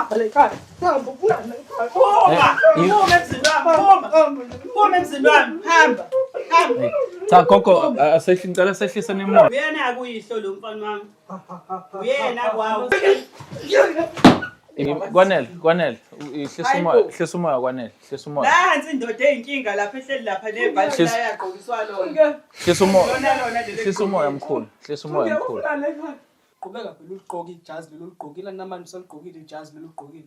Hamba la ekhaya. Hamba ufunani la ekhaya. Phuma! Phuma emzini wami, phuma! Phuma emzini wami, hamba. Hamba. Cha gogo, asehli ngicela sehlise nemoya. Uyena kuyihlo lo mfana wami. Uyena kwawo. Kwanele, kwanele. Hlisa umoya, hlisa umoya kwanele, hlisa umoya. Nansi indoda eyinkinga lapha ehleli lapha nebhantshi Hlisa- layagqokiswa lona. Hlisa umoya. Lona lona leli. Hlisa umoya mkhulu, hlisa umoya mkhulu. Ufunani la ekhaya. Qhubeka phela uligqoke ijazi lelo uligqokile namanje usaligqokile ijazi lelo uligqokile.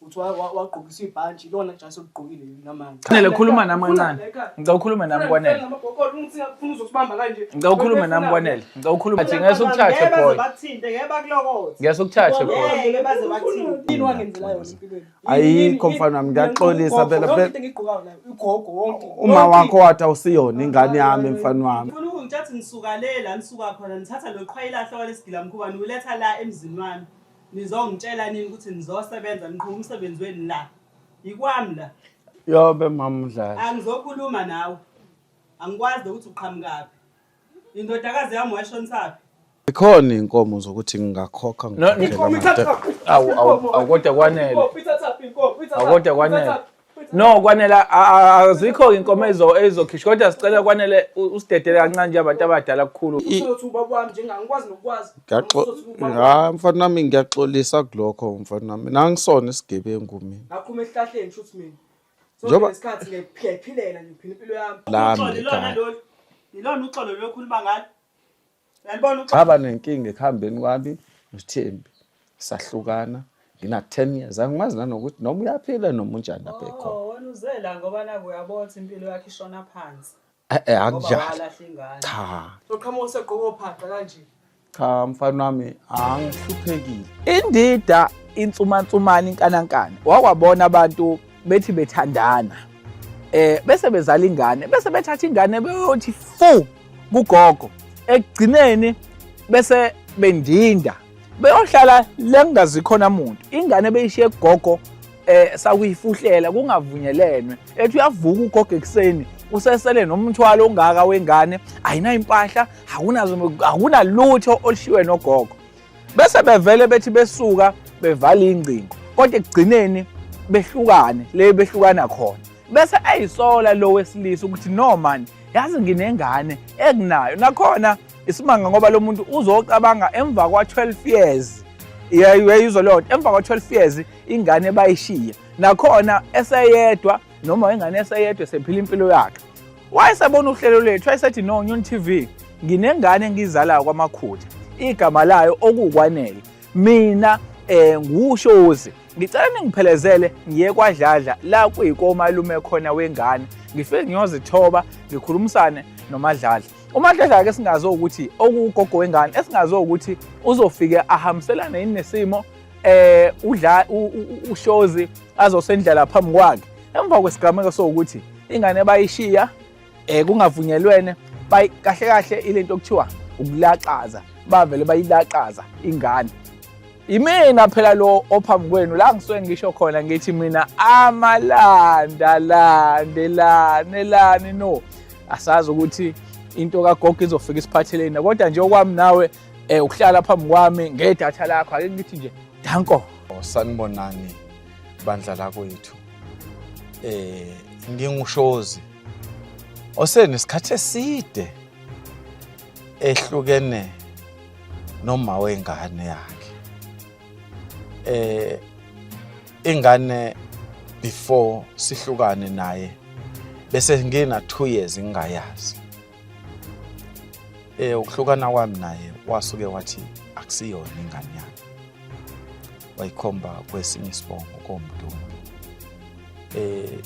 Uthi wagqokisa ibhantshi ilona jazi oligqokile leli namanje. Kwanele khuluma nami kancane. Ngicela ukhulume nami kwanele. Ufuna uzosibamba kanje. Ngicela ukhulume nami kwanele. Ngicela ukhulume. Athi ngeke ukuthathe Ngeke baze boy. bakuthinte, ngeke bakulokothe. Ngeke ukuthathe boy. Ngeke baze bakuthinte. Yini wangenzela yona empilweni? Ayikho mfana wami, ngiyaxolisa phela Yonke phela. into engiyigqokayo la, ugogo wonke. Uma wakho wathi awusiyona ingane yami mfana wami. Ngifuna ukungitshela ukuthi nisuka le la nisuka khona nithatha lo qhwayilahle walesigila mkhuba niwuletha la emzini wami. Nizongitshela nini ukuthi nizosebenza niqhuba umsebenzi wenu la. Yikwami la. Yobe mama udlala. Angizokhuluma nawe. Angikwazi nokuthi uqhamukaphi. Indodakazi yami wayishonisaphi? Ikhona inkomo zokuthi ngingakhokha No, ngikhokhele Inkomo amadoda. ithathaphi? Awu awu awu kodwa kwanele. Inkomo ithathaphi inkomo? Ithathaphi? Awu kodwa kwanele. Ithathaphi? No kwanele azikho inkomo ezo ezokhishwa kodwa sicela kwanele usidedele kancane nje abantu abadala kukhulu. Uzothi ubaba wami nje angikwazi nokwazi. Uzothi ubaba wami. Ha mfana wami ngiyaxolisa kulokho mfana wami. Nangisona isigebengu mina. Ngaqhuma esihlahleni shuthi mina. So Njengoba- lesikhathi ngiyaphilela nje ngiphila impilo yami. Lami Uxolo ilona ekhaya. lolu. Ilona uxolo lokhuluma ngalo. Uyalibona uxolo? Ngaba nenkinga ekuhambeni kwami noThembi. Sahlukana ngina 10 years angimazi nanokuthi noma uyaphila noma unjani lapha ekhona. Oh, wena uzela ngoba naku uyabona ukuthi impilo yakhe ishona phansi. Eh eh Ngoba akunjalo. walahla ingane. Cha. Soqhamuka usegqoka ophaqa kanje. Cha mfana wami angihluphekile. Indida insumansumane inkanankana wakwabona abantu bethi bethandana bese bezala ingane bese bethatha ingane beyothi fu kugogo ekugcineni bese bendinda beyohlala lengazikhona muntu ingane beyishiye kugogo sakuyifuhlela kungavunyelenwe ethi uyavuka ugogo ekuseni usesele nomthwalo ongaka wengane ayina impahla akunazo akunalutho olushiwe nogogo bese bevele bethi besuka bevala ingcingo kodwa ekugcineni behlukane le behlukana khona bese eyisola lo wesilisa ukuthi no man yazi nginengane ekunayo nakhona isimanga ngoba lo muntu uzocabanga emva kwa-12 years uyayizwa leyo nto emva kwa-12 years ingane bayishiya nakhona eseyedwa noma ingane eseyedwa esephila impilo yakhe wayesebona uhlelo lethu wayesethi no Nyoni TV nginengane engiyizalayo kwamakhutha igama layo okukwanele mina ngushozi ngicela ningiphelezele ngiye kwaDladla la kuyikomalume khona wengane ngifike ngiyozithoba ngikhulumisane noMadladla. UMadladla ke singazi ukuthi okugogo wengane esingazi ukuthi uzofike ahambiselane yini nesimo udla ushozi azosendlela phambi kwakhe emva kwesigameko sokuthi ingane bayishiya kungavunyelwene kahle kahle ilento okuthiwa ukulaxaza bavele bayilaxaza ingane. Imina phela lo ophambi kwenu la ngisuke ngisho khona ngithi mina amalanda landelane lani no asazi ukuthi into kagogo izofika isiphatheleni kodwa nje okwami nawe ukuhlala phambi kwami ngedatha lakho ake ngithi nje danko. Sanibonani bandla lakwethu. Ngingushozi osenesikhathi eside ehlukene noma wengane yakhe. Ingane before sihlukane naye bese ngina 2 years ngingayazi. Ukuhlukana kwami naye wasuke wathi akusiyona ingane yakhe. Wayikhomba kwesinye isibongo koMdungu.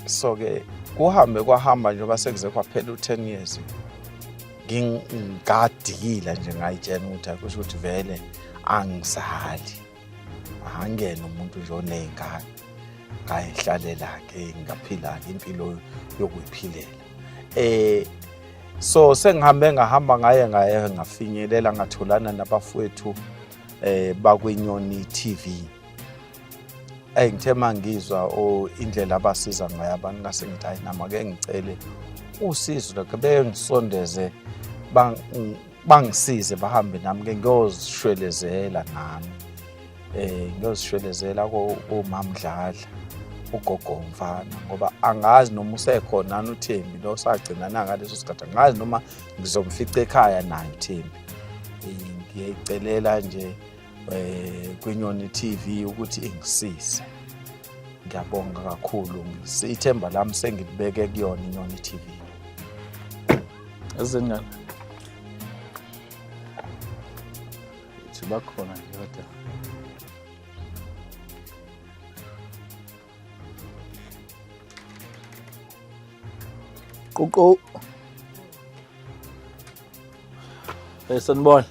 So ke kuhambe kwahamba njengoba sekuze kwaphela u10 years ngingadikila nje ngayitshela ukuthi akusho ukuthi vele angizali. Angena umuntu nje oney'ngane ngayihlalela ke ngaphila ke impilo yokuyiphilela. So sengihambe ngahamba ngaye ngaye ngafinyelela ngatholana nabafowethu bakwiNyoni TV. Ngithe mangizwa indlela abasiza ngayo abantu ngase ngithi hayi nami ake ngicele usizo lokho bengisondeze bangisize bahambe nami ke ngiyozishwelezela nami. Eh ngiyozishwelezela koMamdladla ugogo womfana ngoba angazi noma usekhona nani uThembi lo sagcinana ngaleso sikhathi angazi noma ngizomfica ekhaya naye uThembi. Eh, ngiyayicelela nje eh kwiNyoni TV ukuthi ingisize. Ngiyabonga kakhulu ithemba lami sengilibeke kuyona iNyoni TV. Ezingane. Ithi bakhona nje kodwa. Ququ. Eh sanibona.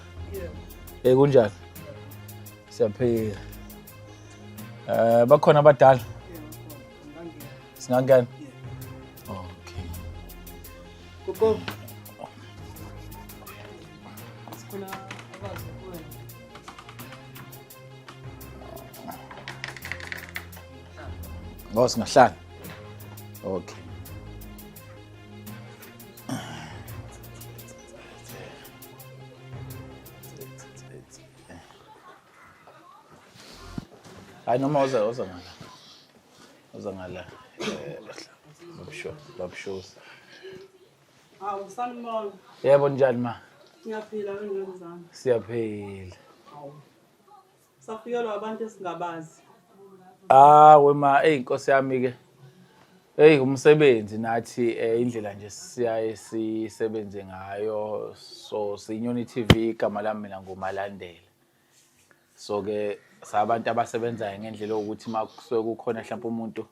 Eh kunjani? Siyaphila. Eh bakhona abadala. Singangena. Okay. Gogo. Sikhona abazi kuwena. Oh singahlala. Okay. Hayi noma uza uza ngala. Uza ngala. Eh babusho babushoza. Hawu sanibona. Yebo njani ma? Ngiyaphila wengane zami. Siyaphila. Hawu. Safikelwa abantu esingabazi. Ah wema eyi nkosi yami ke. Hey umsebenzi nathi eh, indlela nje siyaye sisebenze ngayo so siyiNyoni TV igama lami mina nguMalandela. So ke sabantu abasebenzayo ngendlela yokuthi uma kusuke kukhona mhlawumbe umuntu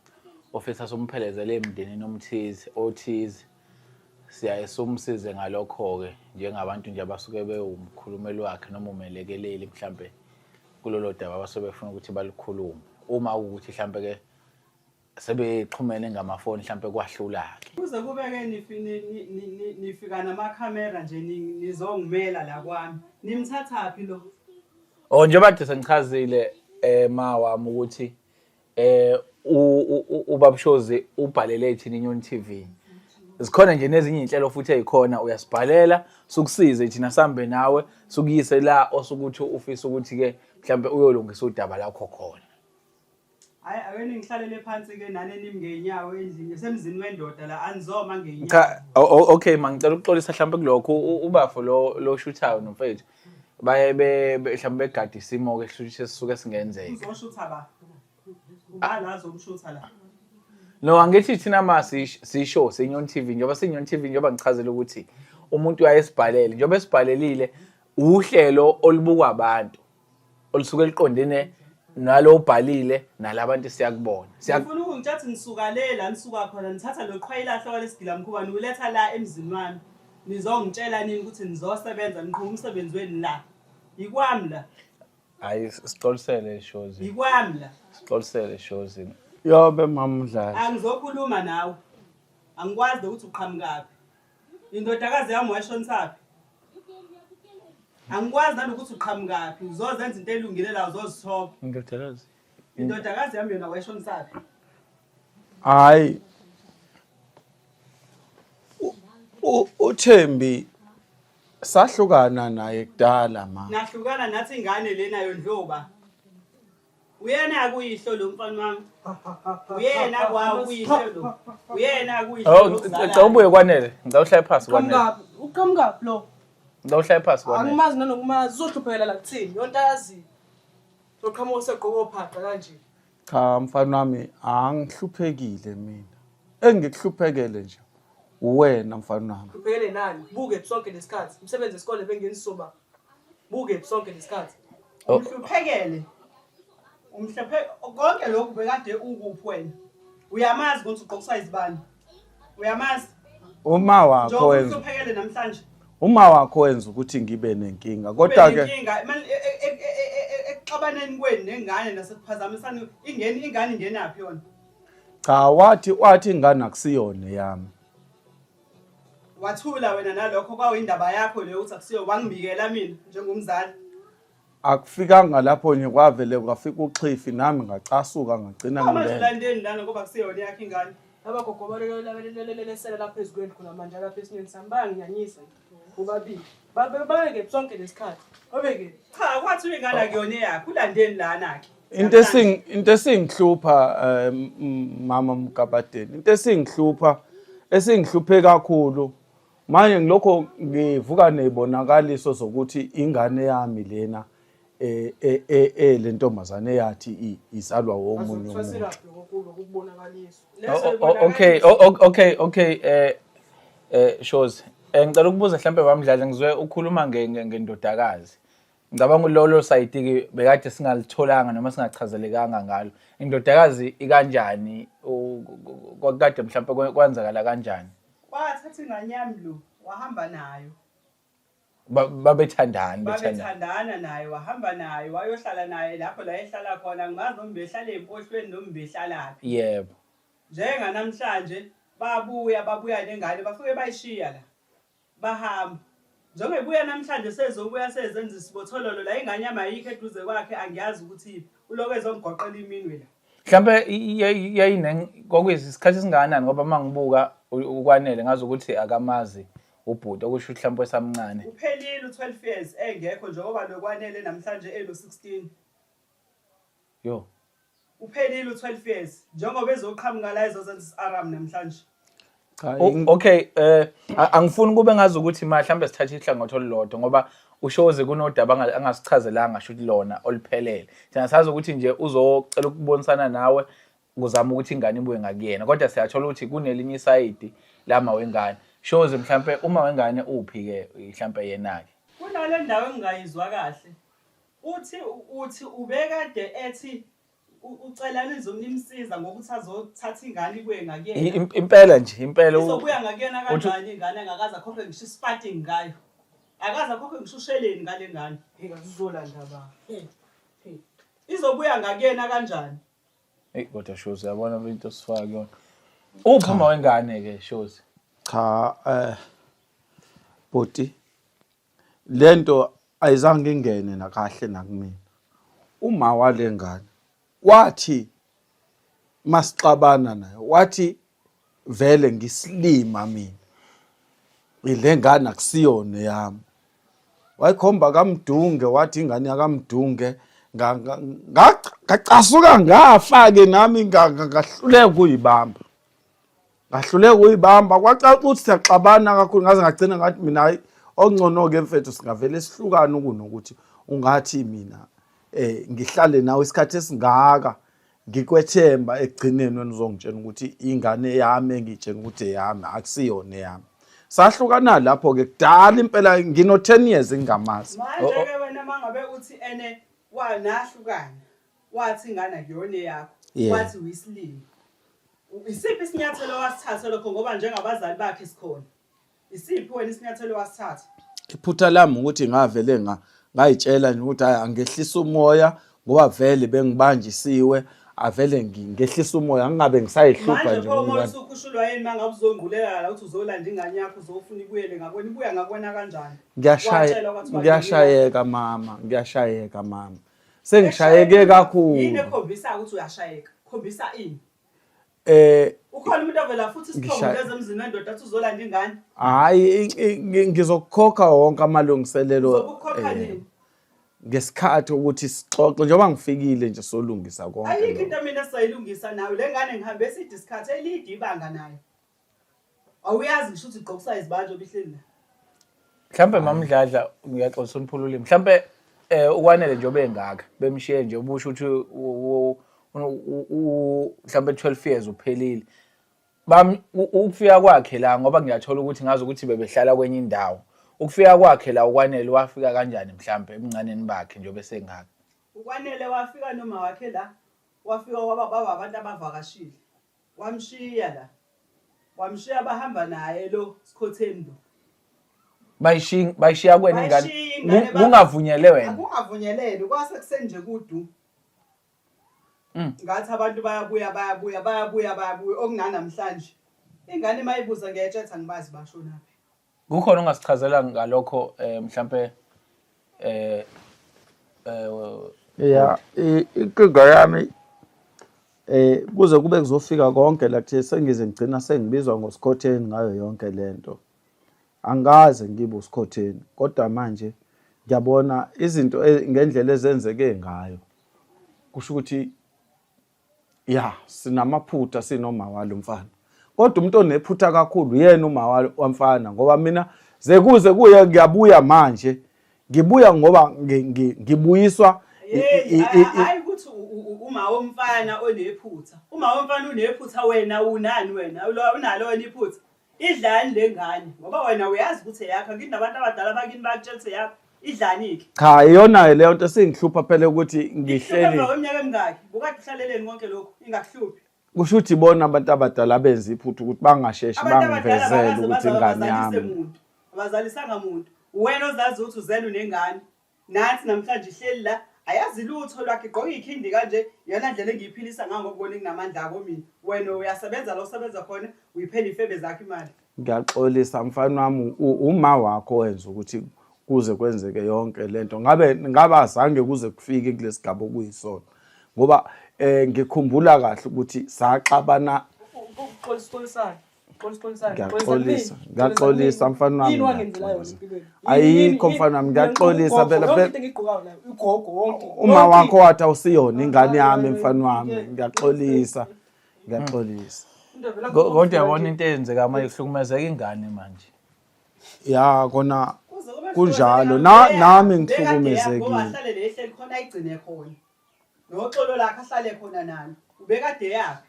ofisa simphelezele emndenini omthize othize siyaye simsize ngalokho-ke njengabantu nje abasuke bewumkhulumeli wakhe noma umelekeleli mhlampe kulolo daba abasuke befuna ukuthi balukhulume uma kuwukuthi mhlampe-ke sebexhumene ngamafoni mhlampe kwahlula-ke. Kuze kube-ke nifika namakhamera nje nizongimela la kwami. Nimthathaphi lo? Oh njengoba kade sengichazile eh ma wami ukuthi eh uBabshozi ubhalele thina iNyoni TV. Zikhona nje nezinye inhlelo futhi ezikhona uyasibhalela sukusize thina sambe nawe sukuyise la osukuthi ufisa ukuthi ke mhlambe uyolungisa udaba lakho khona. Hayi ake ningihlalele phansi ke nani nimi ngeenyawo endlini semzini wendoda la anizoma ngeenyawo. Cha okay mangicela ukuxolisa mhlawumbe kulokho ubafo lo lo shuthayo nomfethu baye be mhlawumbe begada isimo ke sisuke singenzeka. Uzoshutha ba. Ubala azomshutha la. No angithi thina ma sisho siNyoni TV njengoba siNyoni TV njengoba ngichazela ukuthi umuntu uyayesibhalele njengoba esibhalelile uhlelo olubukwa abantu olusuke luqondene nalo obhalile nalabantu siyakubona. Ngifuna ukungitshela ukuthi nisuka le la nisuka khona nithatha lo qhwayilahle walesigila mkhuba niwuletha la emzini wami. Nizongitshela nini ukuthi nizosebenza niqhuba umsebenzi wenu la. Yikwami la. Hayi sixolisele Shozi. Yikwami la. Sixolisele Shozi. Yobe mamdlali. Angizokhuluma nawe. Angikwazi ukuthi uqhamukaphi. Indodakazi yami wayishonisaphi? Angikwazi nanokuthi uqhamukaphi. Uzozenza into elungile la uzozithoba. Indodakazi. Indodakazi yami yona wayishonisaphi? Hayi. UThembi sahlukana naye kudala ma. Nahlukana nathi ingane lena yondloba. Uyena kuyihlo lo mfana wami. Uyena kwawo kuyihlo lo. Uyena kuyihlo. Oh, ngicela ubuye kwanele. Ngicela uhlale phansi kwanele. Uqhamukaphi? Uqhamukaphi lo? Ngicela uhlale phansi kwanele. Angimazi nanokumazi uzohluphekela la kuthini. Yonke ayaziyo. Uzoqhamuka usegqoka ophaqa kanje. Cha mfana wami angihluphekile mina. Engikuhluphekele nje uwena mfana wami. Hluphekele nani? Buke sonke lesikhathi. Umsebenzi esikole bengenisuba. Buke sonke lesikhathi. Oh. Umhluphekele. Umhluphe konke lokhu bekade ukuphi wena? Uyamazi ukuthi ugqokiswa izibani? Uyamazi? Uma wakho Njengoba wenza uhluphekele namhlanje. uma wakho wenza ukuthi ngibe nenkinga kodwa ke Inkinga ekuxabaneni kwenu nengane nasekuphazamisani ingene ingane ingenaphi yona? cha wathi wathi ingane akusiyona yami. Wathula wena nalokho kwawindaba yakho leyo ukuthi akusiyo wangibikela mina njengomzali. Akufikanga lapho nje kwavele kwafika uxhifi nami ngacasuka ngagcina Manje ngilele. ulandeni lana ngoba kusiyona yakho ingane. Laba gogo balelesela lapha phezu kwendlu khona manje lapha esineni sami bayanginyanyisa bobabili. Babeke sonke lesikhathi. Babeke. Cha, kwathiwa ingane akuyona eyakhe, ulandeni lana-ke? Into esing into esingihlupha eh, mama Mgabadeli, into esingihlupha esingihluphe kakhulu manje ngilokho ngivuka nezibonakaliso zokuthi ingane yami lena eh eh eh, eh le ntombazane eyathi izalwa womunye umuntu. Okay, okay, okay eh eh Shozi. Eh ngicela ukubuza mhlambe bamdlala ngizwe ukhuluma ngendodakazi. Ngicabanga lolo sayidi ke bekade singalitholanga noma singachazelekanga ngalo. Indodakazi ikanjani kwakade mhlambe kwenzakala kanjani? Wathatha ingane yami lo wahamba nayo. Babethandana babethandana naye wahamba naye wayohlala naye lapho la ehlala khona ngimazi noma behlala empohlweni noma behlalaphi. Yebo. Njenganamhlanje babuya babuya nengane bafike bayishiya la. Bahamba. Njengoba ebuya namhlanje sezobuya sezenza isibothololo la ingane yami ayikho eduze kwakhe angiyazi ukuthi iphi. Ulokhu ezongigoqela iminwe la. Mhlampe yayine kwakuyisikhathi esingakanani ngoba uma ngibuka uKwanele ngazi ukuthi akamazi ubhuti okusho ukuthi mhlampe esamncane. Uphelile u-12 years engekho njengoba loKwanele namhlanje eno-16. Yo. Uphelile u-12 years njengoba ezoqhamuka la ezozenza is-aram namhlanje. Cha, Okay, eh angifuni kube ngazi ukuthi ma mhlambe sithathe ihlangothi olulodwa ngoba ushozi kunodaba angasichazelanga shuthi lona oluphelele. Thina sazi ukuthi nje uzocela ukubonisana nawe kuzama ukuthi ingane ibuye ngakuyena kodwa siyathola ukuthi kunelinye isayidi lama wengane. Shozi mhlambe uma wengane uphi ke mhlambe yena ke. Kunale ndawo engingayizwa kahle. Uthi uthi ubekade ethi ucela nizomnimsiza ngokuthi azothatha ingane ibuye ngakuyena. Impela nje impela izobuya ngakuyena kanjani ingane engakaze akhokhe ngisho isparting ngayo. Akaze akhokhe ngisho usheleni ngale ngane. Hey uzolanda ba. Hey. Izobuya ngakuyena kanjani? Hey kodwa Shozi yabona into osifaka kuyona. Uphi uma wengane ke Shozi? Cha eh bhuti lento ayizange ingene nakahle nakumina. Uma walengane wathi masixabana naye wathi vele ngisilima mina ile ngane akusiyona yami wayikhomba kamdunge wathi ingane yakamdunge ngacasuka ngafa-ke nami ngahluleka ukuyibamba ngahluleka ukuyibamba kwacaca ukuthi siyaxabana kakhulu ngaze ngagcina ngathi mina hayi okungcono-ke mfethu singavele sihlukane kunokuthi ungathi mina eh ngihlale nawe isikhathi esingaka ngikwethemba ekugcineni wena uzongitshela ukuthi ingane yami engiyitshela ukuthi eyami akusiyona eyami sahlukana lapho-ke kudala impela ngino-10 years ngingamazi manje-ke wena uma ngabe uthi ene wanahlukana wathi ingane akuyona eyakho wathi uyisilima isiphi isinyathelo wasithatha lokho ngoba njengabazali bakhe sikhona isiphi wena isinyathelo wasithatha iphutha lami ukuthi ngavele ngayitshela nje ukuthi hayi angehlisa umoya ngoba vele bengibanjisiwe avele ngehlisa umoya ngingabe ngisayihlupha nje manje umoya usukhushulwa yini mangabe uzongqulela la uthi uzolanda ingane yakho uzofuna ibuyele ngakwena ibuya ngakwena kanjani ngiyashaya ngiyashayeka mama ngiyashayeka mama Sengishayeke kakhulu. Yini ekhombisa ukuthi uyashayeka? Khombisa ini? Eh ukhona umuntu ovela futhi isithombe lezemzini wendoda athi uzolanda ingane. Hayi ngizokukhokha wonke amalungiselelo. Uzokukhokha eh, nini? Ngesikhathi ukuthi sixoxe njengoba ngifikile nje solungisa konke. Ayikho into mina esayilungisa nawe le ngane ngihambe eside isikhathi elide ibanga nayo. Awuyazi ngisho ukuthi igqokisa izibanje obihleli la. Mhlambe mamdladla ngiyaxolisa uniphula ulimi. Mhlambe eh ukwanele nje obengaka bemshiye nje ubusho ukuthi mhlambe 12 years uphelile. Bam ukufika kwakhe la ngoba ngiyathola ukuthi ngazi ukuthi bebehlala kwenye indawo. Ukufika kwakhe la ukwanele wafika kanjani mhlambe ebuncaneni bakhe njengoba esengaka. Ukwanele wafika noma wakhe la wafika kwaba baba abantu abavakashile. Wamshiya la. Wamshiya bahamba naye lo Skhotheni lo. Bayishiya bayishiya kuwena ingane. Bayishiya ingane Kungavunyelwe wena. Akungavunyelelwe kwase kusenje kudu. Ngathi abantu bayabuya bayabuya bayabuya bayabuya okunanamhlanje. Ingane mayibuza ngiyayitshetha ngibazi bashonaphi. Kukhona ongasichazela ngalokho eh mhlambe eh eh ya inkinga yami eh kuze kube kuzofika konke la kuthe sengize ngigcina sengibizwa ngosikhotheni ngayo yonke lento. Angikaze ngibe usikhotheni kodwa manje ngiyabona izinto ngendlela ezenzeke ngayo. Kusho ukuthi ya sinamaphutha sinoma walo mfana. Kodwa umuntu onephutha kakhulu uyena uma wamfana ngoba mina zekuze kuye ngiyabuya manje ngibuya ngoba ngibuyiswa hayi ukuthi uma womfana onephutha uma womfana unephutha wena unani wena unalo wena iphutha Idlani le ngane ngoba wena uyazi ukuthi eyakho akini nabantu abadala bakini bayakutshela ukuthi eyakho idlani-ke Cha iyona leyo nto singihlupha phela ukuthi ngihleli emva kweminyaka emingaki bukade uhlaleleni konke lokhu ingakuhluphi kusho ukuthi ibona abantu abadala abenza iphutha ukuthi bangasheshi abantu abadala bangivezele bakaze ukuthi baze ingane bazalise yami muntu abazalisanga muntu wena ozazi ukuthi uzele unengane Nansi namhlanje ihleli la ayazi lutho lwakhe igqoka ikhindi kanje iyona ndlela engiyiphilisa ngayo ngoba ubona nginamandla ako mina. Wena uyasebenza la usebenza khona uyiphela ifebe zakho imali. Ngiyaxolisa mfana wami uma wakho wenza ukuthi kuze kwenzeke yonke lento ngabe ngabe azange kuze kufike kulesigaba okuyisona ngoba eh ngikhumbula kahle ukuthi saxabana Uxolisa Ngiyaxolisa, ngiyaxolisa mfana wami. Ayikho mfana wami, ngiyaxolisa phela phela. Uma wakho wathi awusiyona ingane yami mfana wami, ngiyaxolisa. Ngiyaxolisa. Kodwa yabona into eyenzeka manje kuhlukumezeka ingane manje. Ya kona kunjalo na nami ngihlukumezekile. Ahlale le ehleli khona ayigcine khona. Noxolo lakhe ahlale khona nalo. Ubekade yaphi?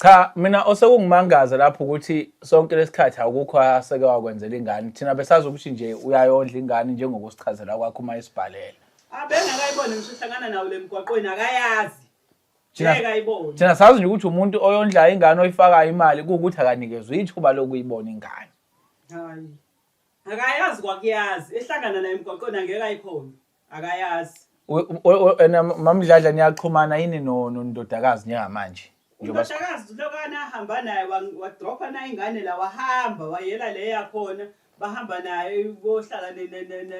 Cha mina osekungimangaza lapho ukuthi sonke lesikhathi akukho aseke wakwenzela ingane. Thina besazi ukuthi nje uyayondla ingane njengokusichazela kwakho uma isibhalela. Abengakayiboni ngisho uhlangana nawo le mgwaqweni akayazi. Thina Ngeke ayibone. thina sazi nje ukuthi umuntu oyondlayo ingane oyifakayo imali kuwukuthi akanikezwe ithuba lokuyibona ingane. Hayi. Akayazi kwakuyazi. Ehlangana naye emgwaqweni angeke ayikhona. Akayazi. Wena Mamdladla niyaxhumana yini nondodakazi njengamanje? Njengoba Undodakazi lokana ahamba naye wadropha naye ingane la wahamba wayela le yakhona bahamba naye bohlala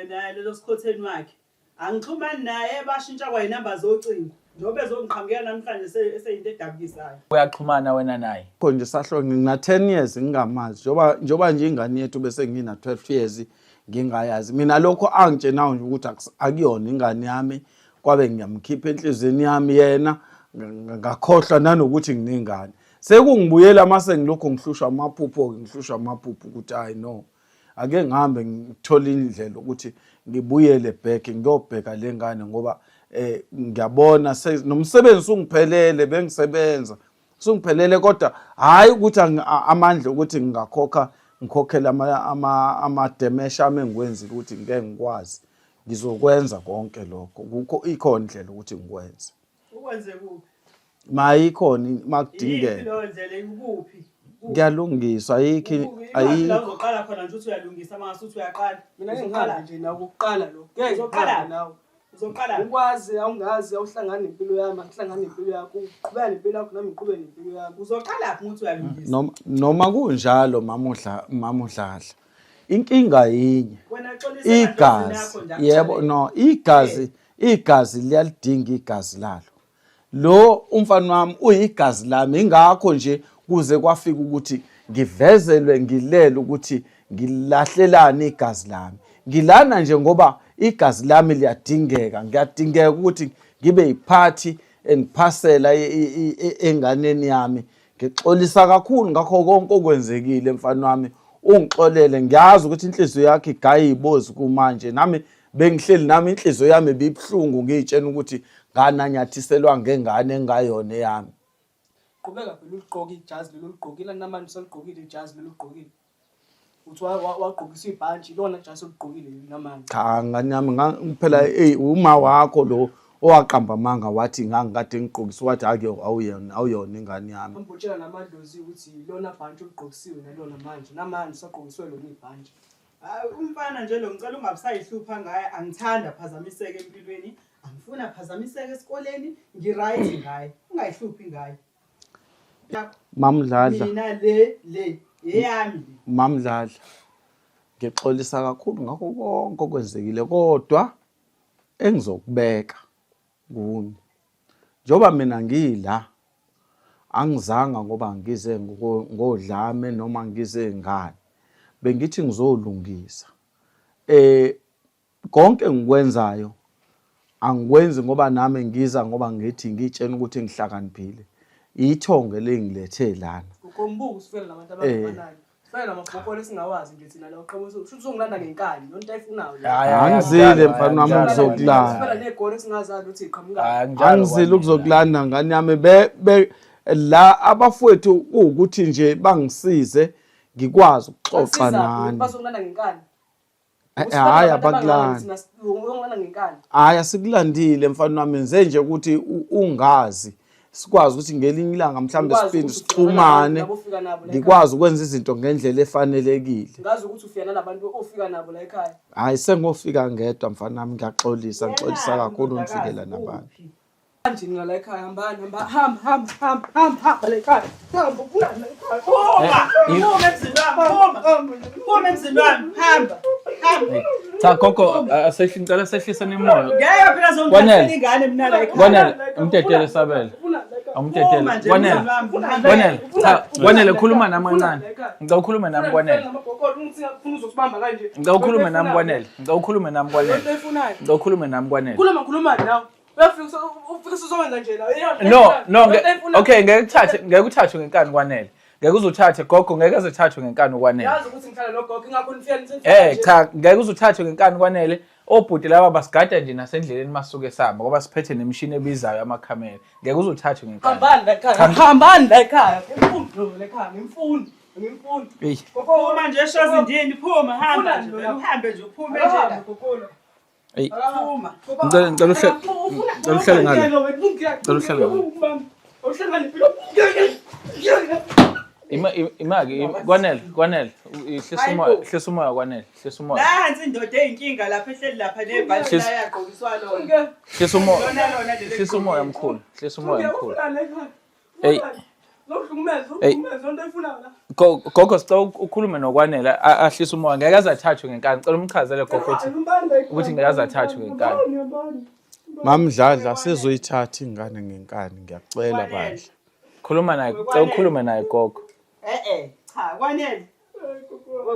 naye lelo sikhotheni wakhe. Angixhumani naye bashintsha kwayinamba zocingo njengoba ezongiqhamukela namhlanje eseyinto edabukisayo. Uyaxhumana wena naye? Kho nje sahlo ngina 10 years ngingamazi njengoba njengoba nje ingane yethu bese ngina 12 years ngingayazi mina lokho angitshenawo nje ukuthi akuyona ingane yami kwabe ngiyamkhipha enhliziyweni yami yena ngakhohlwa nanokuthi nginengane sekungibuyela mase ngilokhu ngihlushwa amaphupho ngihlushwa amaphupho ukuthi hayi no ake ngihambe ngithole indlela ukuthi ngibuyele back ngiyobheka le ngane ngoba eh ngiyabona nomsebenzi ungiphelele bengisebenza Sungiphelele kodwa hayi ukuthi amandla ukuthi ngingakhokha ngikhokhele ama-damage ami engiwenzile ukuthi ngeke ngikwazi. Ngizokwenza konke lokho. Kukho ikhona indlela ukuthi ngikwenze. Ukwenze kuphi? Mayikhona makudingeka. Iyiphi leyo ndlela ikuphi? Kuyalungiswa ayikho ayikho. Uzoqala khona nje uthi uyalungisa mase uthi uyaqala. Mina ngeke ngihambe nje nawe ukuqala lo. Ngeke Uzoqala ngihambe nawe. Uzoqala Ukwazi awungazi awuhlangani nempilo yami angihlangani nempilo yakho uqhubeka nempilo yakho nami ngiqhubeke nempilo yami. Uzoqala phi ukuthi uyalungisa? Noma noma kunjalo mama udla mama uDladla. Inkinga yinye. Wena xolisa emadlozini Igazi akho nje yebo akutshelele. no igazi igazi liyalidinga igazi lalo. Lo umfana wami uyigazi lami ingakho nje kuze kwafika ukuthi ngivezelwe ngilele ukuthi ngilahlelani igazi lami. Ngilana nje ngoba igazi lami liyadingeka, ngiyadingeka ukuthi ngibe yiphathi engiphasela enganeni yami. Ngixolisa kakhulu ngakho konke okwenzekile mfana wami, ungixolele. Ngiyazi ukuthi inhliziyo yakho igaya ibozi kumanje nami Bengihleli nami inhliziyo yami ibibuhlungu ngiyitshena ukuthi ngananyathiselwa ngengane engayona eyami. Qhubeka phela uligqoke ijazi leli oligqokile namanje usaligqokile ijazi leli oligqokile. Uthi wagqokiswa ibhantshi ilona jazi oligqokile leli namanje. Cha ngane yami phela eyi uma wakho lo owaqamba amanga wathi ngangikade ngigqokiswa wathi ake awuyona awuyona ingane yami. Hamba utshela namadlozi ukuthi ilona bhantshi oligqokisiwe nalona manje namanje usagqokiswe lona ibhantshi. Hayi umfana nje lo ngicela ungabusayihlupha ngaye angithandi aphazamiseke empilweni angifuni aphazamiseke esikoleni ngi-right ngaye ungayihluphi ngaye Mamdladla mina le le eyami le Mamdladla ngixolisa kakhulu ngakho konke okwenzekile kodwa engizokubeka kunye njengoba mina ngila angizanga ngoba ngize ngodlame noma ngize ngani. Bengithi ngizolungisa. Eh konke engikwenzayo angikwenzi ngoba nami ngiza ngoba ngithi ngitshena ukuthi ngihlakaniphile. Ithongo elingilethe lana. Ukombuka usifela nabantu abangafanayo. Sifela namabhokolo esingawazi nje thina la uqhamuka usho uzongilanda ngenkani yonke ayifunayo la. Hhayi, hhayi, Angizile akunjalo, mfana wami akunjalo, ukuzokulanda. Sifela negoli esingazazi ukuthi iqhamuka. Hhayi, akunjalo Angizile kwanele. ukuzokulanda ngane yami be, be la abafowethu kuwukuthi nje bangisize ngikwazi ukuxoxa nani. Bazongilanda ngenkani. Eh, eh, Hhayi abakulandi. Uyongilanda ngenkani. Hhayi asikulandile mfana wami nze nje ukuthi ungazi sikwazi ukuthi ngelinye ilanga mhlawumbe Ukwazi siphinde ukuthi ufika nalabo sixhumane labo ofika nabo la ekhaya. ngikwazi ukwenza izinto ngendlela efanelekile. Ngazi ukuthi ufika nalabantu ofika nabo la ekhaya. Hhayi sengofika ngedwa mfana wami ngiyaxolisa ngixolisa kakhulu ngifikela nabantu. Manje ngala ekhaya hambani hamba hamba hamba hamba hamba hamba la ekhaya. Hamba ufunani la ekhaya. Phuma! Phuma emzini wami, phuma! Phuma emzini wami, hamba! Hamba! Cha gogo asehli ngicela sehliseni imoya. Ngeke phela Kwanele. zongithathela ingane mina la ekhaya. Kwanele umdedele Sabelo. Awumdedele. Phuma nje Kwanele. emzini wami. hamba. Kwanele. Cha Kwanele khuluma nami kancane. Ngicela ukhulume nami Kwanele. Ngicela ukhulume nami Kwanele. Ngicela ukhulume nami Kwanele. Ngicela ukhulume nami Kwanele. Khuluma khuluma nawe. Uyafika ufika usuzokwenza nje la. No, no, okay, ngeke kuthathe, ngeke uthathwe ngenkani Kwanele. Ngeke uzuthathe gogo, ngeke azithathwe ngenkani uKwanele. Yazi ukuthi ngihlala nogogo ingakho nifika nisenza. Eh cha, ngeke uzuthathwe ngenkani Kwanele. Obhuti laba basigada nje nasendleleni masuke sihamba ngoba siphethe nemishini ebizayo amakhamera. Ngeke uzuthathwe ngenkani. Hambani la ekhaya. Hambani la ekhaya. Ngimfundi la ekhaya, ngimfundi. Ngimfundi. Eyi. Phuma nje eshozindini, phuma, hamba nje, vele uhambe nje, uphume nje la. Eyi. Phuma. Ngicela ngicela uhlale ngicela uhlale ngale. Ngicela uhlale ngale. Ima imaki Kwanele, Kwanele. Hlisa umoya, hlisa umoya Kwanele, hlisa umoya. Nansi indoda eyinkinga lapha ehleli lapha nebhantshi Hlisa- layagqokiswa lona. Hlisa umoya. Lona lona leli. Hlisa umoya mkhulu, hlisa umoya mkhulu. Eyi. Eyi. Gogo sicela ukhulume noKwanele ahlise umoya ngeke aze athathwe ngenkani. Cela umchazele gogo ukuthi ukuthi ngeke aze athathwe ngenkani. Mamdladla sizoyithatha ingane ngenkani ngiyakucela bandla. Khuluma naye, cela ukhulume naye gogo. Eh eh, cha Kwanele.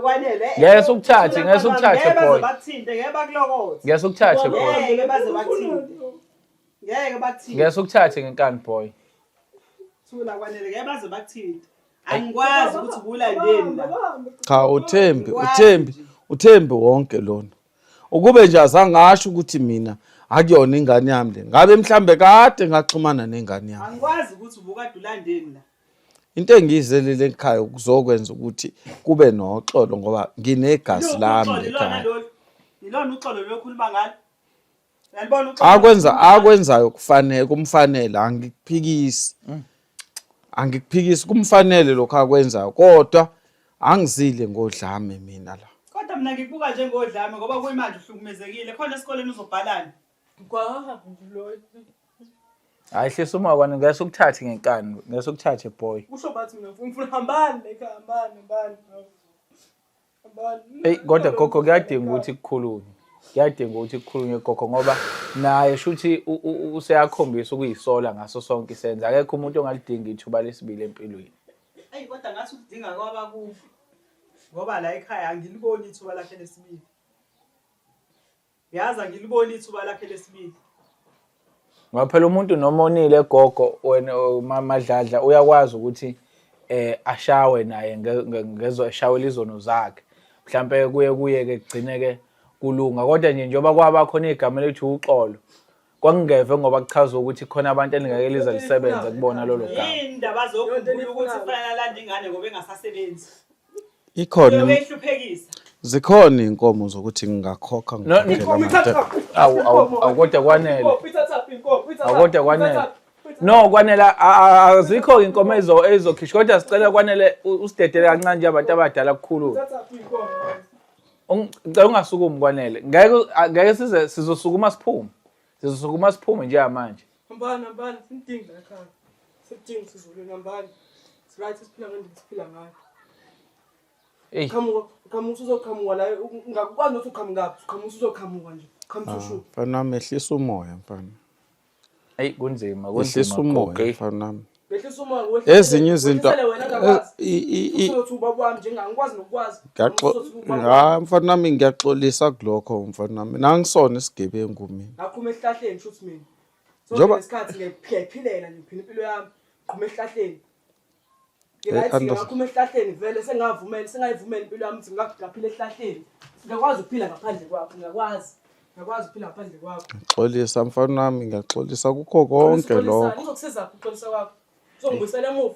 Kwanele. eh, Ngeke sukuthathe, ngeke sukuthathe Ngeke baze boy. bakuthinte, ngeke bakulokothe. Ngeke sukuthathe boy. Ngeke baze bakuthinte. Ngeke bakuthinte. Ngeke sukuthathe ngenkani boy. Thula Kwanele, ngeke baze bakuthinte. Angikwazi ukuthi ubulandeni la. Cha uThembi, uThembi, uThembi wonke lona. Ukube nje azangasho ukuthi mina akuyona ingane yami le. Ngabe mhlambe kade ngaxhumana nengane yami. Angikwazi ukuthi ubukade ulandeni la. Into engiyizelile ekhaya ukuzokwenza ukuthi kube noxolo ngoba nginegazi lami Uxolo ilona ekhaya. lolu. Ilona uxolo lokhuluma ngalo. Uyalibona uxolo? Akwenza akwenzayo kufanele kumfanele angikuphikisi. Angikuphikisi kumfanele lokho akwenzayo kodwa angizile ngodlame mina la. Kodwa mina ngikubuka njengodlame ngoba kuyimanje uhlukumezekile. Khona esikoleni uzobhalani. Hayi hlisa umoya Kwanele, ngeke sukuthathe ngenkani, ngeke sukuthathe boy. Kusho bathi mina ngifuna hambani la ekhaya hambani hambani. Hambani. Eyi kodwa gogo kuyadinga ukuthi kukhulunywe. Kuyadinga ukuthi kukhulunywe gogo ngoba naye shuthi useyakhombisa ukuyisola ngaso sonke isenzo. Akekho umuntu ongalidinga ithuba lesibili empilweni. Eyi kodwa ngathi ukudinga kwaba kubi. Ngoba la ekhaya angiliboni ithuba lakhe lesibili. Yazi angiliboni ithuba lakhe lesibili. Ngoba phela umuntu noma onile gogo wena Madladla uyakwazi ukuthi eh ashawe naye ngezo eshawela izono zakhe. Mhlampe kuye kuye ke kugcine ke kulunga kodwa nje njengoba kwaba khona igama elithi uxolo kwakungeve ngoba kuchaza ukuthi khona abantu elingeke lize lisebenze kubona lolo gama. Yini indaba zokhumbula ukuthi kufanele alande ingane ngoba engasasebenzi. Ikhona Uyehluphekisa. zikhona inkomo zokuthi ngingakhokha No, ngikhokhele amadoda. Awu awu awu kodwa kwanele. Awu kodwa kwanele. No kwanele azikho inkomo ezo ezokhishwa kodwa sicela kwanele usidedele kancane nje abantu abadala kukhulu. Ngicela ungasukumi kwanele. Ngeke ngeke size sizosukuma siphume. Sizosukuma siphume njengamanje. Hambani hambani simdingi la ekhaya. Simdingi sizulwini hambani. Right siphila ngendlela siphila ngayo. Eyi. Qhamuka qhamuka usuzoqhamuka la ungakwazi nokuthi uqhamukaphi uqhamuka usuzoqhamuka nje. Qhamuka ushu. Mfana wami ehlisa umoya mfana. Eyi kunzima Ehlisa kunzima umoya gogo. mfana wami. Ngehlisa umoya wehlise. Ezinye izinto Wehlisele wena ngakwazi. I Usothi ubaba wami nje angikwazi nokukwazi. Ngiyaxo Usothi ubaba wami. ha mfana nami ngiyaxolisa kulokho mfana nami. Nangisona isigebengu mina. Ngaqhuma esihlahleni shuthi mina. So Njengoba- ngesikhathi ngiyaphilela nje ngiphila impilo yami. Qhuma esihlahleni. Eh, Ngithi Anderson. ngaqhuma esihlahleni vele sengavumela sengayivumela impilo yami ukuthi ngaphila esihlahleni. Ngiyakwazi ukuphila ngaphandle kwakho, ngiyakwazi. Ngiyakwazi ukuphila ngaphandle kwakho. Xolisa mfana wami ngiyaxolisa kukho konke lokho. Ngizokusiza ukuxolisa kwakho. Uzongibuyisela emuva.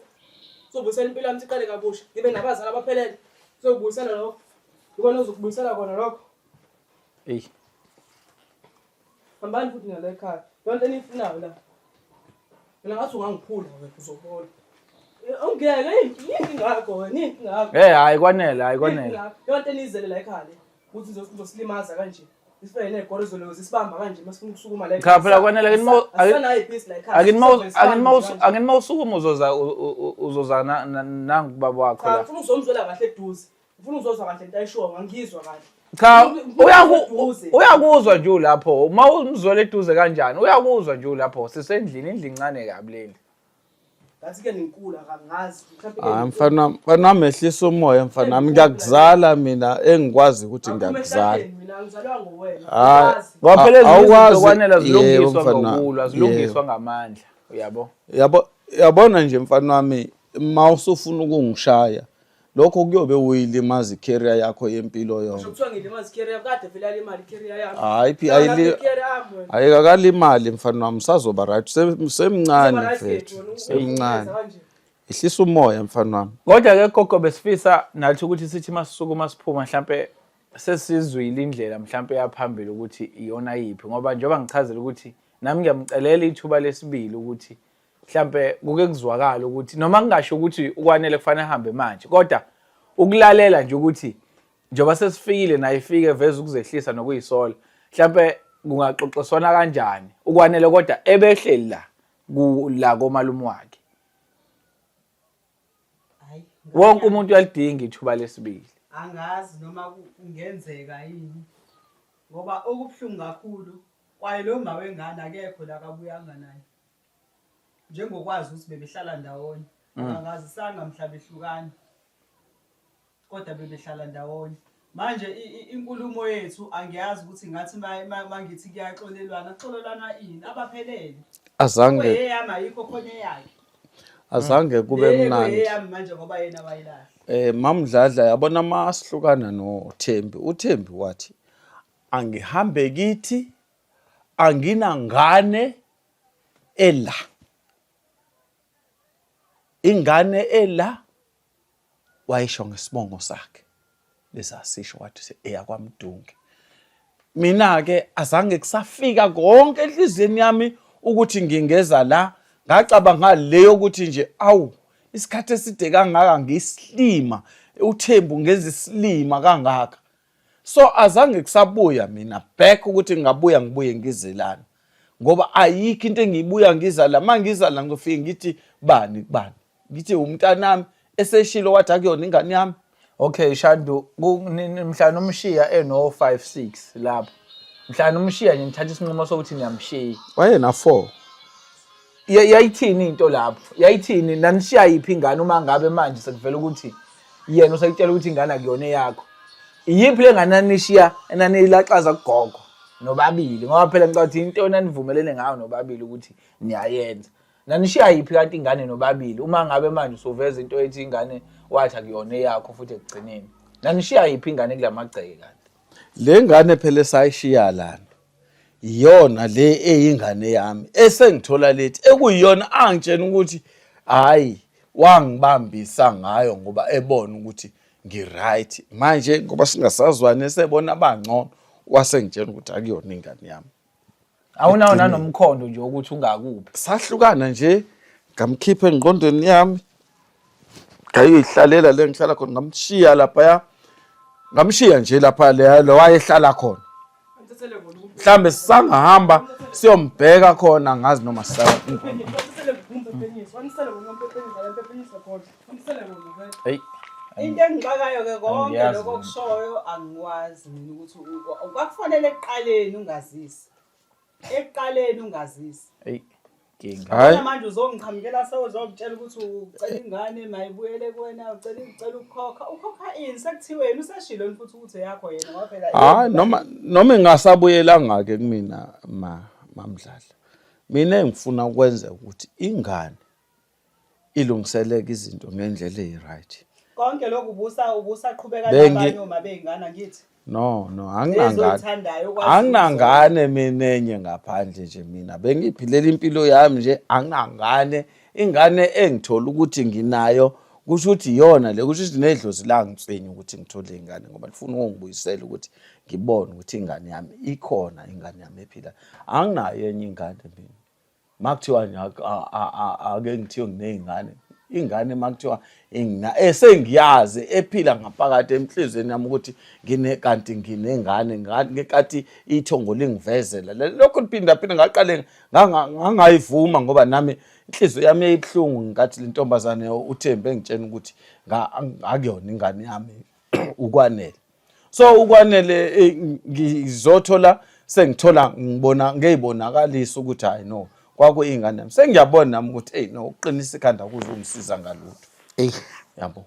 Uzobuyisela impilo yami iqale kabusha. Ngibe nabazali abaphelele. Uzokubuyisela lokho. Ikona ozokubuyisela kona lokho. Eyi. Hambani futhi nala ekhaya. Yonke eniyifunayo la. Mina ngathi ungangiphula wena uzobona. Ungeke yini ngakho wena yini ngakho. Hey hayi kwanele, hayi kwanele. Yonke enizele la ekhaya le. Ukuthi uzosilimaza kanje. Isifane negoro izolo sisibamba kanje masifuna ukusukuma la. Cha phela kwanele Asanayo ibhisi la ekhaya. Akini mawusukuma uzoza uzoza nangu baba wakho Cha la. ngifuna uzomzwela kahle eduze. Ngifuna uzozwa kahle into ayishoyo ngangizwa kahle. Cha uyakuzwa nje ulapho. Uma umzwela eduze kanjani uyakuzwa nje ulapho. Sisendlini indlu incane kabi leli. Ngathi ke ninkulu akangazi. Mhlawumbe ke Hayi mfana mfana wami ehlisa umoya mfana wami ngiyakuzala mina engikwazi ukuthi ngiyakuzala. Mina ngizalwa ngowena. Hayi. Awukwazi. Ngoba phela ezinye izinto Awukwazi- kwanele Yebo, zilungiswa mfana. ngokulwa, zilungiswa Yebo. ngamandla, uyabo? Yabo yabona nje mfana wami uma usufuna ukungishaya lokho kuyobe uyilimaza i-career yakho yempilo Ngisho yonke. kuthiwa ngilimaza i-career kade vele yalimali i-career yami. Hayi phi Yona i-career yami wena. ayikakalimali mfana wami usazoba right semncane Uzoba right mfethu wena, semncane. uzenza kanje. Ehlisa umoya mfana wami. Kodwa ke gogo besifisa nathi ukuthi sithi masisukuma siphuma mhlampe sesizwile indlela mhlampe yaphambili ukuthi iyona yiphi ngoba njengoba ngichazela ukuthi nami ngiyamcelela ithuba lesibili ukuthi mhlampe kuke kuzwakala ukuthi noma ngingasho ukuthi ukwanele kufanele ahambe manje kodwa ukulalela nje ukuthi njengoba sesifikile naye ifike veza ukuzehlisa nokuyisola mhlampe kungaxoxiswana kanjani ukwanele kodwa ebehleli la la komalume wakhe. Hayi. Wonke umuntu uyalidinga ithuba lesibili. Angazi noma kungenzeka yini. Ngoba okubuhlungu kakhulu kwaye lo mama wengane akekho la kabuyanga naye. Njengokwazi ukuthi bebehlala ndawonye. Angazisanga mhla behlukana. Kodwa bebehlala ndawonye. Manje inkulumo yethu angiyazi ukuthi ngathi mangithi kuyaxolelwana, kuxolelwana ini abaphelele. Azange Eyami ayikho khona eyakhe. azange kube Le mnandi. eyami manje ngoba yena wayilahla. Mamdladla yabona masihlukana noThembi. uThembi wathi angihambe kithi anginangane ela. Ingane ela wayisho ngesibongo sakhe. Lesasisho wathi eyakwamdunge. Mina ke azange kusafika konke enhliziyweni yami ukuthi ngingeza la ngacabanga leyo ukuthi nje awu isikhathi eside kangaka ngiyisilima uThembu ngenza isilima kangaka. So azange kusabuya mina back ukuthi ngingabuya ngibuye ngizelana ngoba ayikho into engiyibuya ngiza la mangiza la ngizofike ngithi bani kubani ngithi umntanami eseshilo wathi akuyona ingane yami. Okay Shandu mhla nomshiya eno 5 6 lapho mhla nomshiya nje nithatha isinqumo sokuthi niyamshiya. Wayena 4. Yayithini into lapho? Yayithini nanishiya yiphi ingane uma ngabe manje sekuvela ukuthi yena usekutshela ukuthi ingane akuyona eyakho? Iyiphi le ngane nanishiya enaniyilaxaza kugogo nobabili ngoba phela ngicabanga ukuthi into enanivumelene ngayo nobabili ukuthi niyayenza. Nanishiya yiphi kanti ingane nobabili uma ngabe manje usuveza into ethi ingane wathi akuyona eyakho futhi ekugcineni. Nanishiya yiphi ingane kulamagceke kanti? Le ngane phela esayishiya lana iyona le eyingane yami esengithola lethi ekuyiyona angitshena ukuthi hayi wangibambisa ngayo ngoba ebona ukuthi ngi-right manje ngoba singasazwani esebona abangcono wasengitshena ukuthi akuyona ingane yami. Awunawo nanomkhondo nje ukuthi ungakuphi. Sahlukana nje ngamkhipha engqondweni yami ngayoyihlalela le ngihlala khona ngamshiya laphaya ngamshiya nje lapha le wayehlala khona mhlambe sisangahamba siyombheka khona ngazi noma sisa Hey. Into engixakayo ke konke Angiyazi lokho mina. okushoyo angikwazi mina ukuthi kwakufanele ekuqaleni ungazisi. Ekuqaleni ungazisi. Hey. Inkinga. Hhayi. Yabona manje uzongiqhamukela sewuzongitshela ukuthi ucela ingane mayibuyele kuwena, ucela ucela ukukhokha. Ukhokha ini? Sekuthiweni useshilo yini futhi ukuthi eyakho yena ngoba phela Hayi noma ingasabuyelanga ke kumina ma mamdladla. Mina engifuna ukwenza ukuthi ingane ilungiseleke izinto ngendlela eyi-right. Konke lokhu ubusa ubusaqhubeka nabanye oma bey'ngane angithi? No, no, anginangane. Anginangane mina enye ngaphandle nje mina. Bengiyiphilela impilo yami nje anginangane. Ingane engithola ukuthi nginayo kusho ukuthi iyona le kusho ukuthi nedlozi langitswenya ukuthi ngithole ingane ngoba lifuna ukungibuyisela ukuthi ngibone ukuthi ingane yami ikhona ingane yami ephila. Anginayo enye ingane mina. Makuthiwa nje ake ngithiwe nginey'ngane ingane makuthiwa esengiyazi ephila ngaphakathi enhliziyweni yami ukuthi ngine kanti nginengane ngenkathi ithongo lingivezela lokho liphinda phinda ngaqale ngangayivuma ngoba nami inhliziyo yami yayibuhlungu ngenkathi le ntombazane uThembi engitshena ukuthi akuyona ingane yami ukwanele so ukwanele eh, ngizothola sengithola ngibona ngeyibonakalisa ukuthi hayi no kwakuyingane yami sengiyabona nami ukuthi hey no uqinisa ikhanda kuzongisiza ngalutho Ey yabo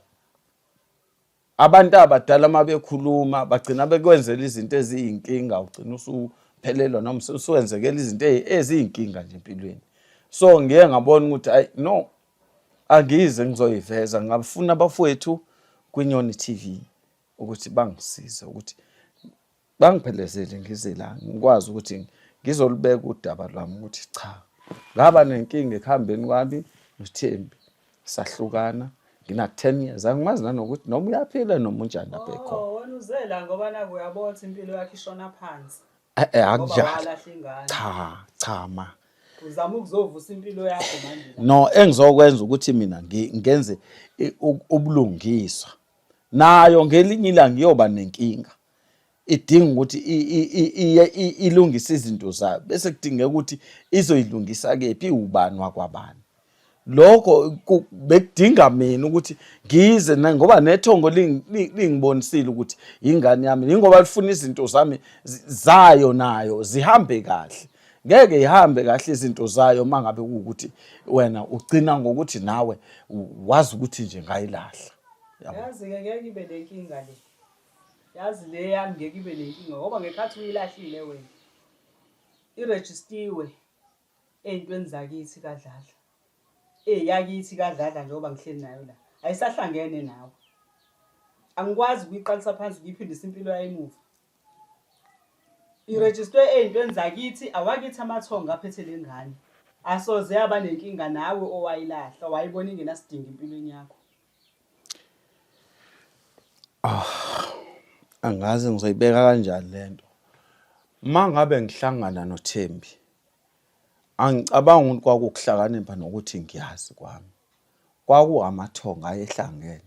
abantu abadala uma bekhuluma bagcina bekwenzela izinto eziyinkinga ugcina usuphelelwa noma usuwenzekela izinto eziyinkinga nje empilweni so ngiye ngabona ukuthi ayi no angize ngizoyiveza ngafuna abafowethu kwinyoni TV ukuthi bangisize ukuthi bangiphelezele ngize la ngikwazi ukuthi ngizolubeka udaba lwami ukuthi cha ngaba nenkinga ekuhambeni kwami noThembi sahlukana ngina 10 years angimazi nanokuthi noma uyaphila noma unjani lapha ekhona. Oh, wena uzela ngoba naku uyabona ukuthi impilo yakhe ishona phansi. Eh eh Ngoba akunjalo. walahla ingane. Cha cha ma. Uzama ukuzovusa impilo yakho manje la. No engizokwenza ukuthi mina ngenze ubulungiswa. Nayo ngelinye ilanga iyoba nenkinga. Idinga ukuthi ilungise izinto zayo bese kudingeka ukuthi izoyilungisa kephi iwubani wakwabani. Lokho bekudinga mina ukuthi ngize ngoba nethongo lingibonisile ukuthi ingane yami yingoba lifuna izinto zami zayo nayo zihambe kahle. Ngeke ihambe kahle izinto zayo uma ngabe kuwukuthi wena ugcina ngokuthi nawe wazi ukuthi nje ngayilahla. Yazi-ke ngeke ibe nenkinga le. Yazi le yami ngeke ibe nenkinga ngoba ngekhathi uyilahlile wena irejistiwe ey'ntweni zakithi kaDladla. Eyakithi kaDladla njengoba ngihleli nayo la. Ayisahlangene nawe. Angikwazi ukuyiqalisa phansi ngiyiphindise impilo yayo emuva. Irejistwe ey'ntweni zakithi, awakithi amathongo aphethe le ngane. Asoze yaba nenkinga nawe owayilahla, wayibona ingenasidingo empilweni yakho. Ah, angazi ngizoyibeka kanjani lento. Uma ngabe ngihlangana noThembi, angicabangi ukuthi kwakukuhlakanipha nokuthi ngiyazi kwami. Kwakuwamathongo ayehlangene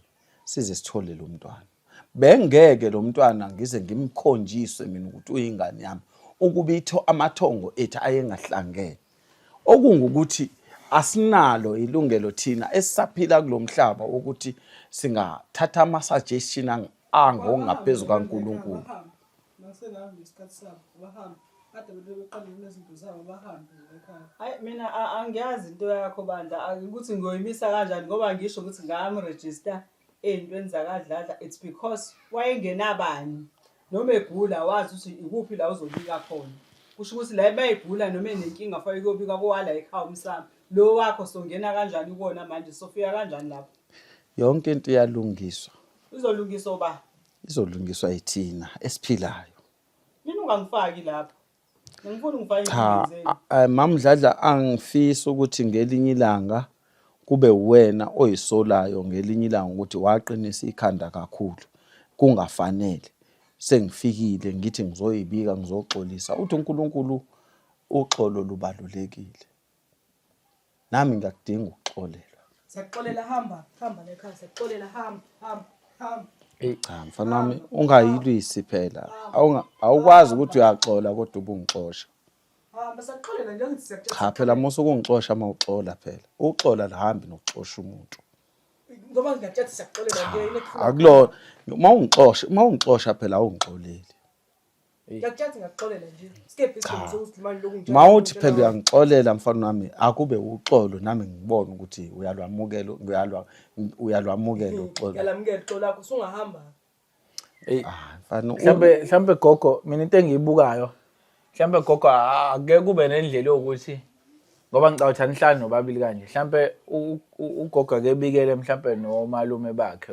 size sithole lo mntwana. Bengeke lo mntwana ngize ngimkhonjiswe mina ukuthi uyingane yami ukuba itho amathongo ethu ayengahlangene. Okungukuthi asinalo ilungelo thina esisaphila kulo mhlaba ukuthi singathatha ama-suggestion angongaphezu kaNkulunkulu. Masengahambi isikhathi sabo bahambe. Kade beqale nezinto zabo bahambe ekhaya. Hayi mina angiyazi into yakho bandla ukuthi ngiyoyimisa kanjani ngoba ngisho ukuthi ngamregister ey'ntweni zakaDladla it's because wayengenabani noma egula wazi ukuthi ikuphi la uzobika khona. Kusho ukuthi la uma egula noma enenkinga fanele kuyobika kowala ekhaya umsamo. Lo wakho songena kanjani kuwona manje sofika kanjani lapho? Yonke into iyalungiswa. Izolungiswa uba? Izolungiswa yithina esiphilayo. Mina ungangifaki lapho. Ngifuna ungifake Cha, MaMdladla angifisi ukuthi ngelinye ilanga kube uwena oyisolayo ngelinye ilanga ukuthi waqinisa ikhanda kakhulu kungafanele. Sengifikile ngithi ngizoyibika ngizoxolisa. Uthi uNkulunkulu uxolo lubalulekile. Nami ngiyakudinga ukuxolelwa. Siyakuxolela hamba, hamba la ekhaya siyakuxolela hamba, hamba, hamba. Eyi cha mfana wami ungayilwisi phela. Awukwazi ukuthi uyaxola kodwa ubungixosha. Hamba siyakuxolela nje ngithi siyakutshela. Cha phela musa ukungixosha uma uxola phela. Uxola lihambi nokuxosha umuntu. Ngoba ngiyakutshela siyakuxolela nje Akulona uma ungixosha, uma ungixosha phela awungixoleli. Ngiyakutshela ukuthi ngiyakuxolela nje. Sikephi isidingo sokuthi manje lokhu ngitshela. Mawuthi phela uyangixolela mfana wami, akube uxolo nami ngibone ukuthi uyalwamukela uyalwa uyalwamukela uxolo. Ngiyalamukela uxolo lakho usungahamba. Eyi. Ah, mfana Mhlambe mhlambe gogo mina into engiyibukayo mhlambe gogo ake kube nendlela yokuthi ngoba ngicabanga ukuthi anihlali nobabili kanje mhlambe ugogo ake bikele mhlambe nomalume bakhe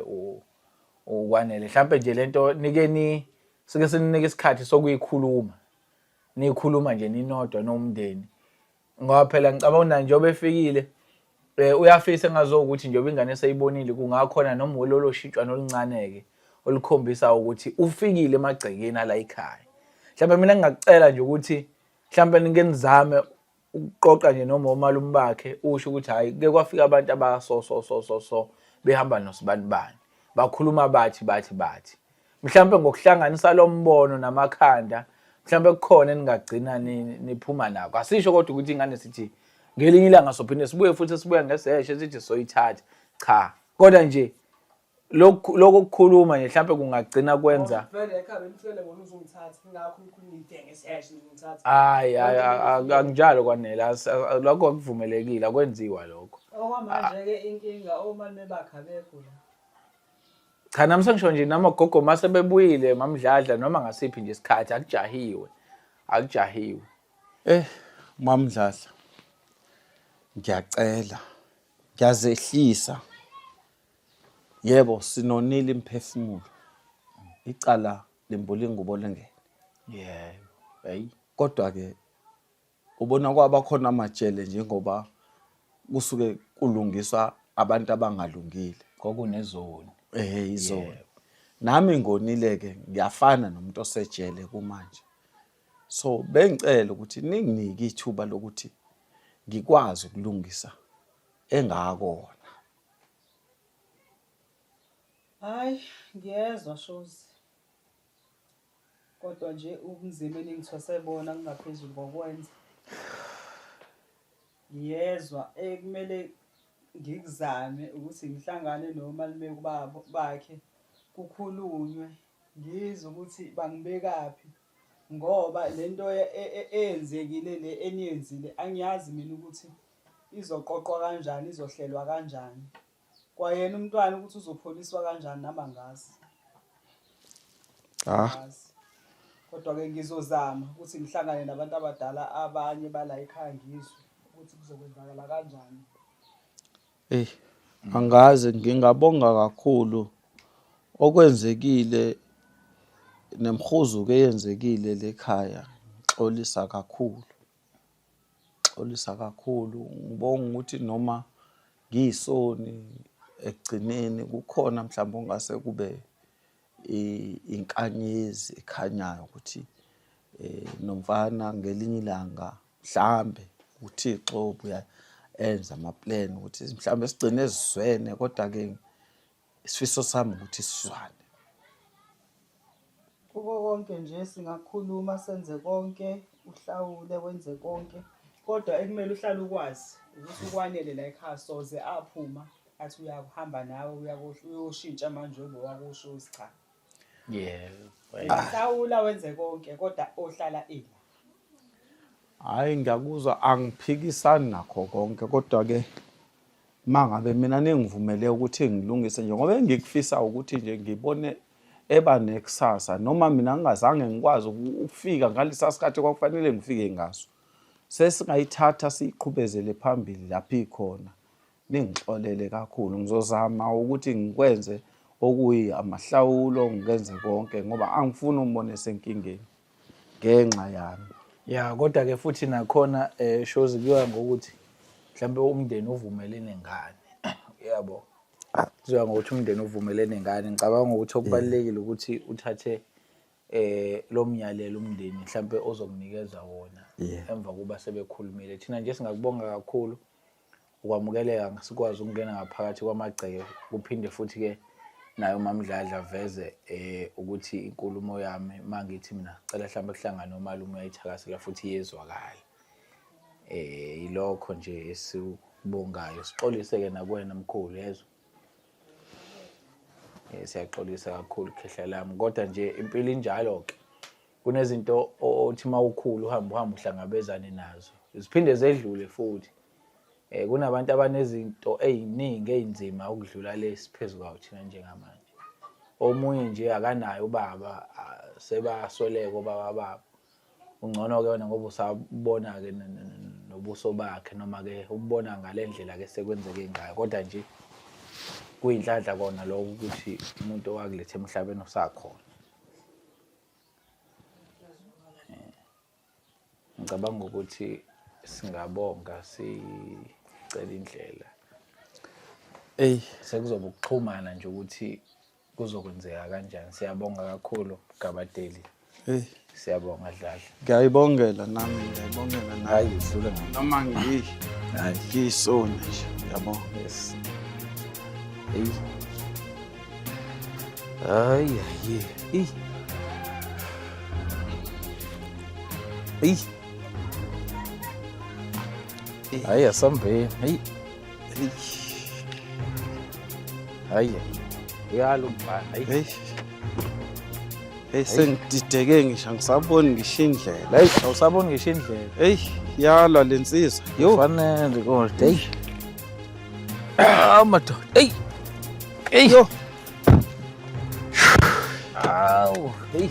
uKwanele mhlambe nje lento nike ni sike sininike isikhathi sokuyikhuluma nikhuluma nje ninodwa nomndeni ngoba phela ngicabanga naye njengoba efikile eh uyafisa engazokuthi njengoba ingane eseyibonile kungakhona noma lolo shintshwana oluncane-ke olukhombisa ukuthi ufikile emagcekeni ala ekhaya. Mhlawumbe mina ngingakucela nje ukuthi mhlawumbe nike nizame ukuqoqa nje noma omalume bakhe usho ukuthi hhayi kuke kwafika abantu abaso so so so so behamba nosibanibani bakhuluma bathi bathi bathi mhlawumbe ngokuhlanganisa lo mbono namakhanda mhlawumbe kukhona eningagcina niphuma nako asisho kodwa ukuthi ingane sithi ngelinye ilanga sophinde sibuye futhi sibuya ngeseshe sithi soyithatha cha kodwa nje lokhu lokho kukhuluma nje mhlawumbe kungagcina kwenza Vele ekhaya bemfele ngona uzongithatha ingakho umkhulu ngiyidenge eseshe ngizongithatha. hayi hayi akunjalo kwanele lokho akuvumelekile akwenziwa lokho. Okwamanje-ke inkinga omalume bakhe abekho la. Cha nami sengisho nje noma gogo mase bebuyile mamdladla noma ngasiphi nje isikhathi akujahiwe akujahiwe. Eh mamdladla ngiyacela ngiyazehlisa yebo sinonile imphefumulo icala limbula ingubo lengene yebo hey kodwa ke ubona kwaba khona amajele njengoba kusuke kulungiswa abantu abangalungile kwakunezoni eh izoni nami ngonile ke ngiyafana nomuntu osejele kumanje so bengicela ukuthi ninginike ithuba lokuthi ngikwazi ukulungisa engakona Hayi ngiyezwa Shozi. Kodwa nje ubunzima eningithwese bona kungaphezulu kokwenza. Ngiyezwa ekumele ngikuzame ukuthi ngihlangane nomalume babo bakhe kukhulunywe ngizwe ukuthi bangibekaphi ngoba le nto eyenzekile le eniyenzile angiyazi mina ukuthi izoqoqwa kanjani izohlelwa kanjani. Kwayena umntwana ukuthi uzopholiswa kanjani nami angazi. Ah. Angazi. Kodwa-ke ngizozama ukuthi ngihlangane nabantu abadala abanye bala ekhaya ngizwe ukuthi kuzokwenzakala kanjani. Eyi, angazi ngingabonga kakhulu okwenzekile nemihuzuko eyenzekile lekhaya ngixolisa kakhulu. Ngixolisa kakhulu ngibonga ukuthi noma ngiyisoni ekugcineni kukhona mhlawumbe ongase kube inkanyezi ekhanyayo ukuthi um nomfana ngelinye ilanga mhlambe uThixo obuya enza ama-plan ukuthi mhlawumbe sigcine sizwene kodwa-ke isifiso sami ukuthi sizwane. Kuko konke nje singakhuluma senze konke uhlawule wenze konke kodwa ekumele uhlale ukwazi ukuthi uKwanele la ekhaya soze aphuma athi uyakuhamba nawe uyoshintsha manje ube wakoShozi cha. Yebo. Ungahlawula wenze konke kodwa ohlala ela. Hhayi ngiyakuzwa angiphikisani nakho konke kodwa-ke mangabe mina ningivumele ukuthi ngilungise nje ngoba engikufisa ukuthi nje ngibone eba nekusasa noma mina ngingazange ngikwazi ukufika ngalesa sikhathi kwakufanele ngifike ngaso sesingayithatha siyiqhubezele phambili lapho ikhona ningixolele kakhulu ngizozama ukuthi ngikwenze okuyi amahlawulo ngenze konke ngoba angifuni umbone esenkingeni ngenxa yami. Ya kodwa ke futhi nakhona eh shozi kuyiwa ngokuthi mhlawumbe umndeni uvumelene ngani. Yabo. Kuziwa ngokuthi umndeni uvumelene ngani. Ngicabanga ukuthi okubalulekile ukuthi uthathe eh lo myalelo umndeni mhlawumbe ozokunikeza wona emva kuba sebekhulumile. Thina nje singakubonga kakhulu ukwamukeleka sikwazi ukungena ngaphakathi kwamagceke kuphinde futhi-ke naye uMamdladla aveze eh ukuthi inkulumo yami mangithi mina cela mhlawumbe kuhlangane omalume uyayithakasela futhi iyezwakala eh yilokho nje esikubongayo sixolise ke nakuwena mkhulu yezwa eh siyaxolisa kakhulu khehla lami kodwa nje impilo injalo ke. Kunezinto othi uma ukhula uhambe uhambe uhlangabezane nazo. Ziphinde zedlule futhi. Eh kunabantu abanezinto eziningi ezinzima ukudlula lesi phezu kwawo thina njengamanje. Omunye nje akanaye ubaba sebasweleka obaba babo. Ungcono-ke wena ngoba usabona-ke nobuso bakhe noma-ke ubona ngale ndlela-ke sekwenzeke ngayo kodwa nje kuyinhlanhla kona lokho ukuthi umuntu owakuletha emhlabeni usakhona. Eh, ngicabanga ukuthi singabonga sicela indlela. Eyi sekuzoba ukuxhumana nje ukuthi kuzokwenzeka kanjani. Siyabonga kakhulu Gabadeli. Hey. Siyabonga Dladla. Ngiyayibongela nami, ngiyayibongela nami. Hayi udlule ngami. Noma ngi Hayi. ngiyisona nje, yabo. Yes. Hey. Hayi hayi. Ey. Ey. Hayi asambeni. Hey. Hey. Hayi. Uyala umfana. Hayi. Hey. Hey sengidideke ngisho angisaboni ngisho indlela. Hayi awusaboni ngisho indlela. Hey yalwa lensizwa. Yo. Fanele kodwa. Hey. Ah madoda. Hey. Hey. Yo. Awu, hey.